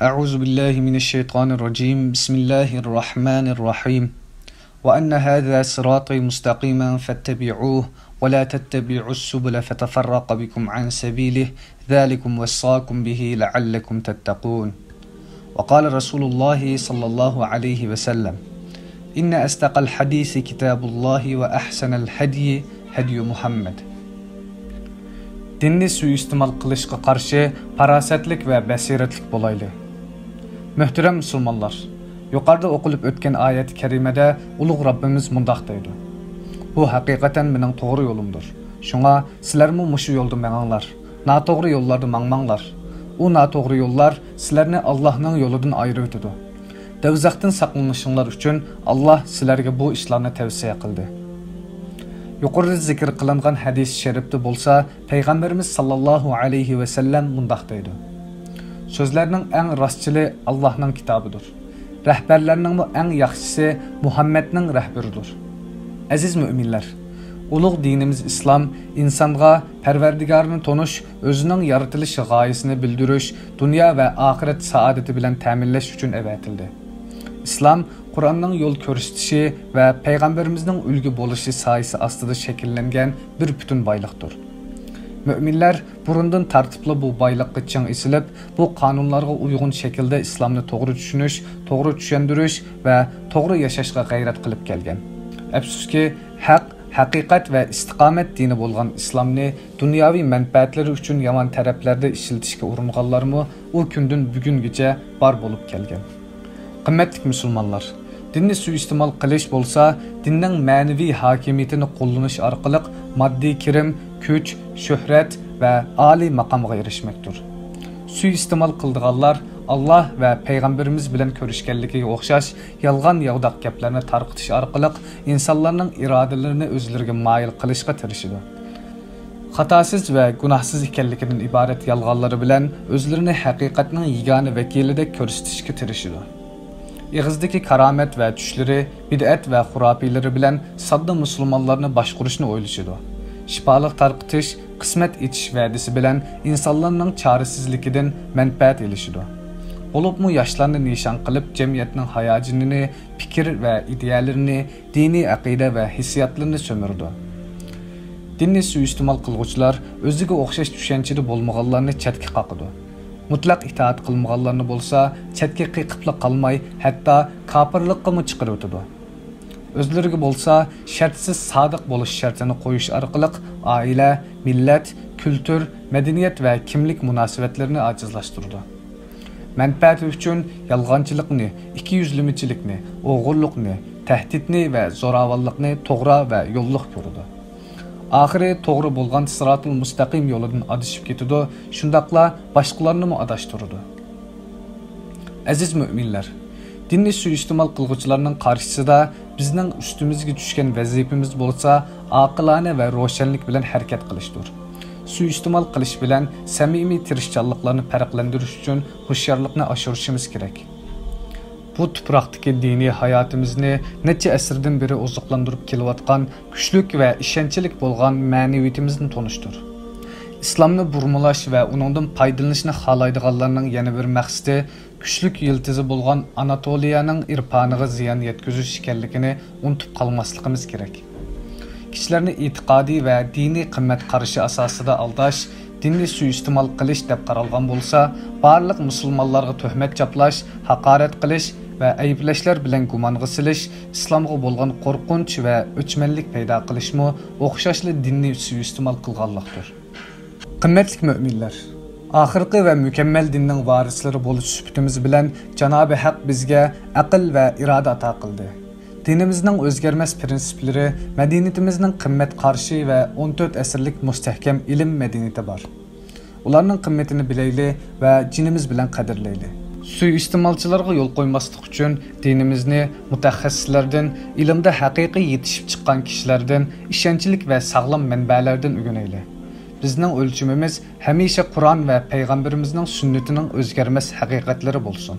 أعوذ بالله من الشيطان الرجيم. بسم الله الرحمن الرحيم. وأن هذا صراطي مستقيما فاتبعوه ولا تتبعوا السبل فتفرق بكم عن سبيله ذلكم وصاكم به لعلكم تتقون. وقال رسول الله صلى الله عليه وسلم: إن أصدق الحديث كتاب الله وأحسن الهدي هدي محمد. Dinni suiistemal qilishga qarshi farosatlik va basiratlik bo'layli. Muhtaram musulmonlar, yuqorida o'qilib o'tgan oyat karimada ulug' Rabbimiz mundoq deydi: Bu haqiqatan mening to'g'ri yo'limdir. Shunga sizlarmi mushu yo'lda manganglar, noto'g'ri yo'llarda mangmanglar. U noto'g'ri yo'llar sizlarni Allohning yo'lidan ayirib o'tadi. Davzaxdan saqlanishinglar uchun Alloh sizlarga bu ishlarni tavsiya qildi. Yuqorida zikr qilingan hadis sharifda bo'lsa, payg'ambarimiz sallallohu alayhi va sallam mundoq deydi: So'zlarning eng rostchili Allohning kitobidir. Rahbarlarning eng yaxshisi Muhammadning rahbaridir. Aziz müminlar, ulug' dinimiz İslam insonga Parvardigorni tonish, o'zining yaratilish g'oyasini bildirish, dunyo va oxirat saodati bilan ta'minlash uchun avatildi. İslam Qur'onning yo'l ko'rsatishi va payg'ambarimizning ulgu bo'lishi soyasi ostida shakllangan bir butun boyliqdir. Müminlar burundan tartibli bu boyliqqa ching esilib, bu qonunlarga uyg'un shaklda islomni to'g'ri tushunish, to'g'ri tushuntirish va to'g'ri yashashga g'ayrat qilib kelgan. Afsuski, haq, haqiqat va istiqomat dini bo'lgan islomni dunyoviy manfaatlari uchun yomon taraflarda ishlatishga uringanlarmi u kundan bugungacha bor bo'lib kelgan. Qimmatli musulmonlar, dinni suiiste'mol qilish bo'lsa, dinning ma'naviy hokimiyatini qo'llanish orqali moddiy kirim, kuch, shuhrat va oliy maqomga erishmakdir. Suiiste'mol qildiganlar Alloh va payg'ambarimiz bilan ko'rishganligiga o'xshash yolg'on yovdoq gaplarni tarqatish orqali insonlarning irodalarini o'zlariga moyil qilishga tirishadi. Xatosiz va gunohsiz ekanligidan iborat yolg'onlari bilan o'zlarini haqiqatning yagona vakilidek ko'rsatishga tirishadi. Ig'izdagi karomat va tushlari, bid'at va xurofiylari bilan sodda musulmonlarni boshqurishni o'ylashadi. Shifoliq tarqatish, qismat etish va'dasi bilan insonlarning chorasizligidan manfaat ilishadi. Bo'libmi yoshlarni nishon qilib, jamiyatning hayojonini, fikr va ideyalarini, diniy aqida va hissiyotlarini so'mirdi. Dinni suiiste'mol qilguvchilar o'ziga o'xshash tushunchada bo'lmaganlarni chetga qoqadi. Mutlaq itoat qilmaganlarni bo'lsa, chetga qiqibla qolmay, hatto kofirlikqa chiqarib o'tadi. O'zlariga bo'lsa, shartsiz sodiq bo'lish shartini qo'yish orqali oila, millat, kultur, madaniyat va kimlik munosabatlarini ojizlashtirdi. Manfaati uchun yolg'onchilikni, ikki yuzlamachilikni, o'g'irlikni, tahdidni va zo'ravonlikni to'g'ri va yo'lliq ko'radi. Oxiri to'g'ri bo'lgan sirotul mustaqim yo'lidan adashib ketadi, shundoqla boshqalarni adashtiradi. Aziz müminlar, dinni suiiste'mol qilguvchilarning qarshisida bizning ustimizga tushgan vazifamiz bo'lsa, oqilona va ro'shanlik bilan harakat qilishdir. Suiiste'mol qilish bilan samimiy tirishchanliklarni farqlantirish uchun hushyorlikni oshirishimiz kerak. Bu tuproqdagi diniy hayotimizni necha asrdan beri oziqlantirib kelayotgan kuchlik va ishonchlik bo'lgan ma'naviyatimizni tonishdir. Islomni burmalash va uningdan foydalanishni xohlaydiganlarning yana bir maqsadi kuchlik yiltizi bo'lgan Anatoliyaning irfoniga ziyon yetkazish ekanligini unutib qolmasligimiz kerak. Kishilarni e'tiqodiy va diniy qimmat qarashi asosida aldash, dinni suiiste'mol qilish deb qaralgan bo'lsa, barliq musulmonlarga tuhmat chaplash, haqorat qilish va ayblashlar bilan gumonga silish, islomga bo'lgan qo'rqinch va o'chmanlik paydo qilishmi o'xshashli dinni suiiste'mol qilganlikdir. Qimmatli mo'minlar, oxirgi va mukammal dinning varislari bo'lish sifatimiz bilan Janobi Haq bizga aql va iroda ato qildi. Dinimizning o'zgarmas prinsiplari, madaniyatimizning qimmat qarashi va 14 asrlik mustahkam ilm madaniyati bor. Ularning qimmatini bilayli va jinimiz bilan qadrlayli. Suiiste'molchilarga yo'l qo'ymaslik uchun dinimizni mutaxassislardan, ilmda haqiqiy yetishib chiqqan kishilardan, ishonchlik va sog'lom manbalardan o'rganayli. Bizning o'lchimimiz hamisha Qur'on va payg'ambarimizning sunnatining o'zgarmas haqiqatlari bo'lsin.